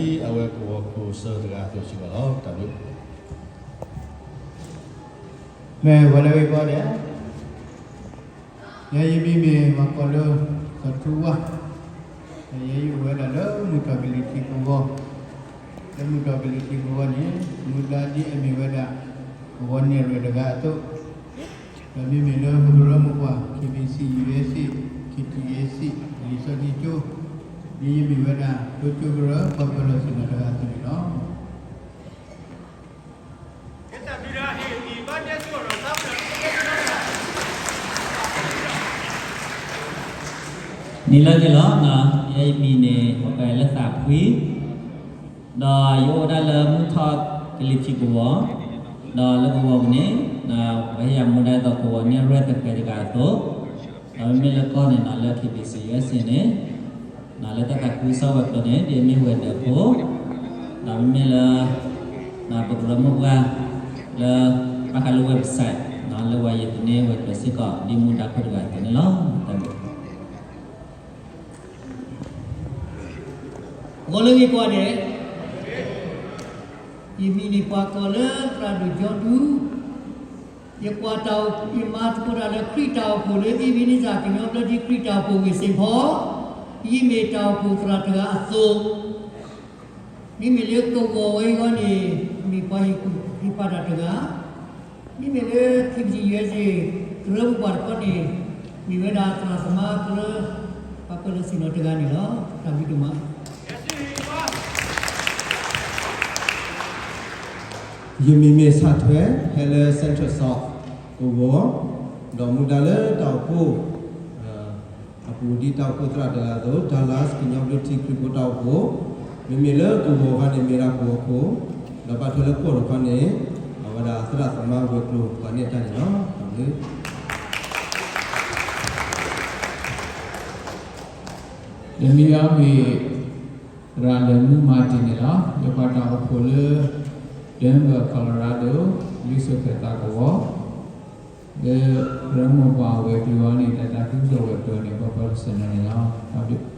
ဒ်အဝဲကဝီၤခိၣ်ဆၢတဂၤအသိးစ့ၢ်ကီးလီၤ. တၢ်ဘျုး မ့ၢ်ဝဲလၢဂ့ၤကီဒဲး, ယဲယမံၤမ့ၢ်မၤကီးလၢ စီၤထူဝါ, ယဲယအိၣ်ဝဲဒၣ်လၢမုၢ်ထီၣ်ကလံၤထံးကဝီၤ, လၢမုၢ်ထီၣ်ကလံၤထံးကဝီၤန့ၣ် မူဒါဒ်အမ့ၢ်ဝဲဒၣ် ကဝီၤနဲၣ်ရွဲၣ်တဂၤအသိး, ဒီးမ့မ့ၢ်လၢပကရၢမိၢ်ပှၢ် KBC USA, KTAC လံာ်စီဆှံကၠိ, ဒ်ယမ့ၢ်ဝဲဒၣ် ကၠိကရၢ ပှၤပၢၤလီၢ်ဆ့ၣ်နီၤတဂၤအသိးန့ၣ်လီၤ. နံၤလၢနံၤလီၤ, ယဲယမံၤန့ၣ် ပှၤပာ်လၢသးဖှံ, ဒီးယအိၣ်ဝဲဒၣ်လၢမုၢ်ထီၣ်ကလံၤထံးကဝီၤ, ဒီးလၢကဝီၤပူၤန့ၣ် ပှၤဟ့ၣ်ယၤမူဒါဒ်သိးကဝီၤနဲၣ်ရွဲၣ်သဃဲးတဂၤအသိး, ဒီးမ့မ့ၢ်လၢကီၢ်န့ၣ်နီၤ လၢ KBC USA န့ၣ် လၢတၢ်သးခုကစီၣ်ဝဲၤကျိၤန့ၣ် ဒ်အမ့ၢ်ဝဲၤဒၢးဖိ, ဒီးမ့မ့ၢ်လၢ ပကရၢမိၢ်ပှၢ် လၢ ဘၣ်ဃးလၢ website လၢဝဲယသန့ၤဝဲၤကျိၤစ့ၢ်ကီး ဒ်မူဒါခိၣ်တဂၤအသိးန့ၣ်လီၤ. တၢ်ဘျုး ဂီၤလၢဂ့ၤကီဒဲး, ယမံၤန့ၣ်ပှၤကိးလၢသရၣ်ဒိၣ်ကၠီဒူ, ယကွၢ်တၢ်အိၣ် ယမၤသကိးတၢ်လၢခရံာ်တၢ်အိၣ်ဖှိၣ်လၢ Ebenezer ကညီဘျၢထံခရံာ်တၢ်အိၣ်ဖှိၣ်ဝ့ၢ်စ့ၣ်ဖီ, ယမ့ၢ်တၢ်အိၣ်ဖှိၣ်သရၣ်တဂၤအသိး, မ့မ့ၢ်လၢကဝီၤဝဲအံၤဂီၢ်န့ၣ် မ့ၢ်ပှၤဟ့ၣ်ကူၣ်ဟ့ၣ်ဖးတၢ်တဂၤ, မ့မ့ၢ်လၢ KBC USA ကရၢမိၢ်ပှၢ်တခီန့ၣ် မ့ၢ်ဝဲဒၣ်သရၣ်သမါကရၢ ပှၤပၢၤလီၢ်ဆ့ၣ်နီၤတဂၤန့ၣ်လီၤ. တၢ်ဘျုးဒိၣ်မး. ယမံၤမ့ၢ်ဆၣ်ထွဲ ဟဲလၢ Central South ကဝီၤ, ဒီးမူဒါလၢတၢ်အိၣ်ဖှိၣ် အပူၤဒ်တၢ်အိၣ်ဖှိၣ်သရၣ်တဂၤအသိး Dallas ကညီဘျၢထံခရံာ်ဖိတၢ်အိၣ်ဖှိၣ်, မ့မ့ၢ်လၢကဝီၤခီန့ၣ် မ့ၢ်ဒၣ်ကဝီၤခိၣ်, ဒီးဘၣ်ထွဲလၢကီၢ်တခီန့ၣ် အဝဲဒၣ်သရၣ်သမါဝဲၤကျိၤပှၤနဲၣ်တၢ်န့ၣ်လီၤ. တၢ်ဘျုး ယမံၤအမ့ၢ် သရၣ်လၢၢ်မူမၤတ့ၢ်န့ၣ်လီၤ. ယကွၢ်တၢ်အိၣ်ဖှိၣ်လၢ Denver, Colorado, လံာ်စီဆှံသးကဝီၤ, လၢကရၢမိၢ်ပှၢ်ဝဲၤကျိၤအံၤန့ၣ် တၢ်သးခုကစီၣ်ဝဲၤကျိၤန့ၣ် ပှၤပၢၤလီၢ်ဆ့ၣ်နီၤန့ၣ်လီၤ. တၢ်ဘျုး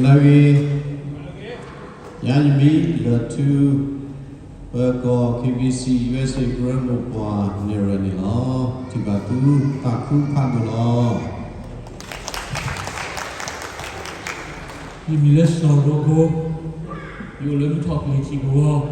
လၢဂ့ၤ, ယၤယမံၤ လၢၢ်ထူ, ပၢၤကီၢ် KBC USA ကရၢမိၢ်ပှၢ်နဲၣ်ရွဲၣ်န့ၣ်လီၤ. ထံၣ်ဘၣ်သုသးခုဖးဒိၣ်လီၤ. ယမံၤလၢစီၤရိဖိ, ယအိၣ်လၢမုၢ်ထီၣ်ကလံၤထံးကဝီၤ,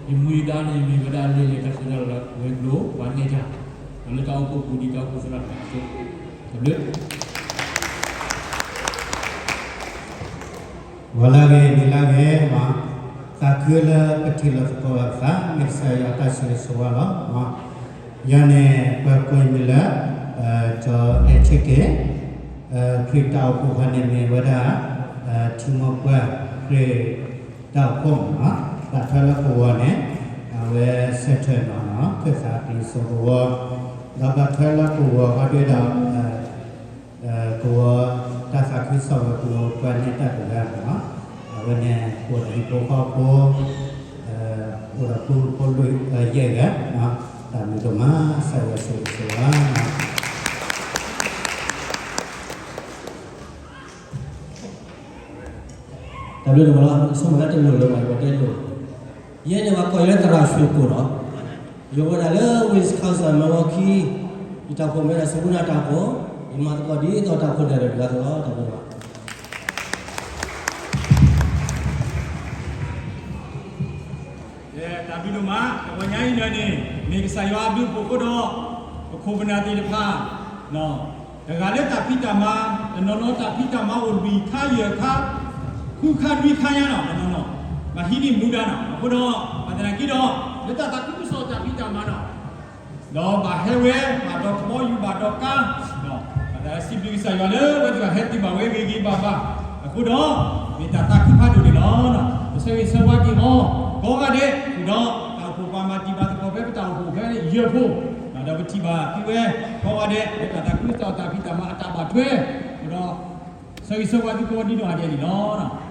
ယမူဒါန့ၣ် ယမ့ၢ်ဝဲဒၣ်လဲၤလဲၤတၢ်ဆၢတၢ်လၤလၢဝဲၤကျိၤ ပှၤနဲၣ်တၢ်, ဒီးလၢတၢ်အိၣ်ဖှိၣ်ပူၤဒ်တၢ်အိၣ်ဖှိၣ်သရၣ်တဂၤအသိး, တၢ်ဘျုး ဂီၤလၢဂ့ၤ နံၤလၢဂ့ၤ, သးခုလၢပထံၣ်လိာ်သကိးဘၣ်ပသး မ့ၢ်ကစၢ်ယွၤအတၢ်ဆိၣ်ဂ့ၤဆိၣ်ဝါလီၤ. ယၤန့ၣ် ပှၤကိးယမံၤလၢ စီၤအဲၣ်ဆ့က့ၣ်, ခရံာ်တၢ်အိၣ်ဖှိၣ်ခီန့ၣ်မ့ၢ်ဝဲဒၣ် ထံမိၢ်ပှၢ်ခရံာ်တၢ်အိၣ်ဖှိၣ်မ့ၢ်နီၤ, ဘၣ်ထွဲလၢကဝီၤန့ၣ် အဝဲဆၢထၢၣ်နီၤနီၤ ခၢၣ်သးကလံၤစိးကဝီၤ, ဒီးဘၣ်ထွဲလၢကဝီၤခီဒၣ်ဒီး ကဝီၤတၢ်သးခုကစီၣ်ဝဲၤကျိၤပှၤနဲၣ်တၢ်တဂၤမ့ၢ်နီၤ, အဝဲန့ၣ် အိၣ်ဒီးဟံၣ်ဖိဃီဖိ, အိၣ်ဒီးဖိဖိလံၤယဲၢ်ဂၤ, တၢ်ဘျုးဒိၣ်မး ကစၢ်ယွၤဆိၣ်ဂ့ၤဆိၣ်ဝါ တၢ်ဘျုးဒိၣ်မးလီၤ. ဆိကမိၣ်လၢတလိၣ်လၢၤဘၣ် ယကတဲလိၣ်, ယဲန့ၣ် ပှၤကိးယၤလၢသရၣ်ရွှ့ၣ်ကိၣ်လီၤ. ယအိၣ်ဝဲဒၣ်လၢ Wisconsin Milwaukee, ယတၢ်အိၣ်ဖှိၣ်မ့ၢ်ဝဲဒၣ် စမူနၤတၢ်အိၣ်ဖှိၣ်, ယမၤသကိးဒ်သိးတၢ်အိၣ်ဖှိၣ်နဲၣ်ရွဲၣ်တဂၤအသိးလီၤ. တၢ်ဘျုးဒိၣ်မး. တၢ်ဘျုးဒိၣ်မး, တဂီၤညါအံၤန့ၣ် မ့ၢ်ကစၢ်ယွၤအဘျုးအဖှိၣ်အဃိဒီး ပခိၣ်ပနၢ်သ့ၣ်တဖၣ် တဂၤလၢတၢ်ဖံးတၢ်မၤ, တနီၤနီၤတၢ်ဖံးတၢ်မၤအိၣ်လွံၢ်ခါယဲၢ်ခါ, ဃုခါနွံခါညါနီၤ, တနီၤနီၤ ဘၣ်ဟံးန့ၢ်မူဒါနီၤ, အဃိဒီး ပသနာ်က့ဒီး လၢတၢ်သးခုကစီၣ်တၢ်ဖံးတၢ်မၤနီၤ ဒီးဘၣ်ဟဲဝဲ ဘၣ်ဒီးကဘီယူၤ ဘၣ်ဒီးကါ, ဒီးဘၣ်သးစံးဘျုးကစၢ်ယွၤလၢ ဝဲသ့ၣ်တဖၣ်ဟဲတုၤဘၣ်ဝဲဂ့ၤဂ့ၤဘၣ်ဘၣ်, အဃိဒီး မ့ၢ်တၢ်သးခုဖးဒိၣ်န့ၣ်လီၤ. ပဆၢဂ့ၤဆၢဝါက့ၤအီၤ ကိးဂၤဒဲး, ဒီးတၢ်အိၣ်ဖှိၣ်ပှၤမၤတံၢ်ဘၣ်သကိးဖဲပတၢ်အိၣ်ဖှိၣ်ဖဲယဲၢ်ဖိ, ဒီးပထံၣ်ဘၣ်သုဝဲ ကိးဂၤဒဲး လၢတၢ်သးခုကစီၣ်တၢ်ဖံးတၢ်မၤအတၢ်ဘၣ်ထွဲ, အဃိဒီး ဆၢဂ့ၤဆၢဝါသုကိးဒံနီၢ်ဂၤဒဲးန့ၣ်လီၤ.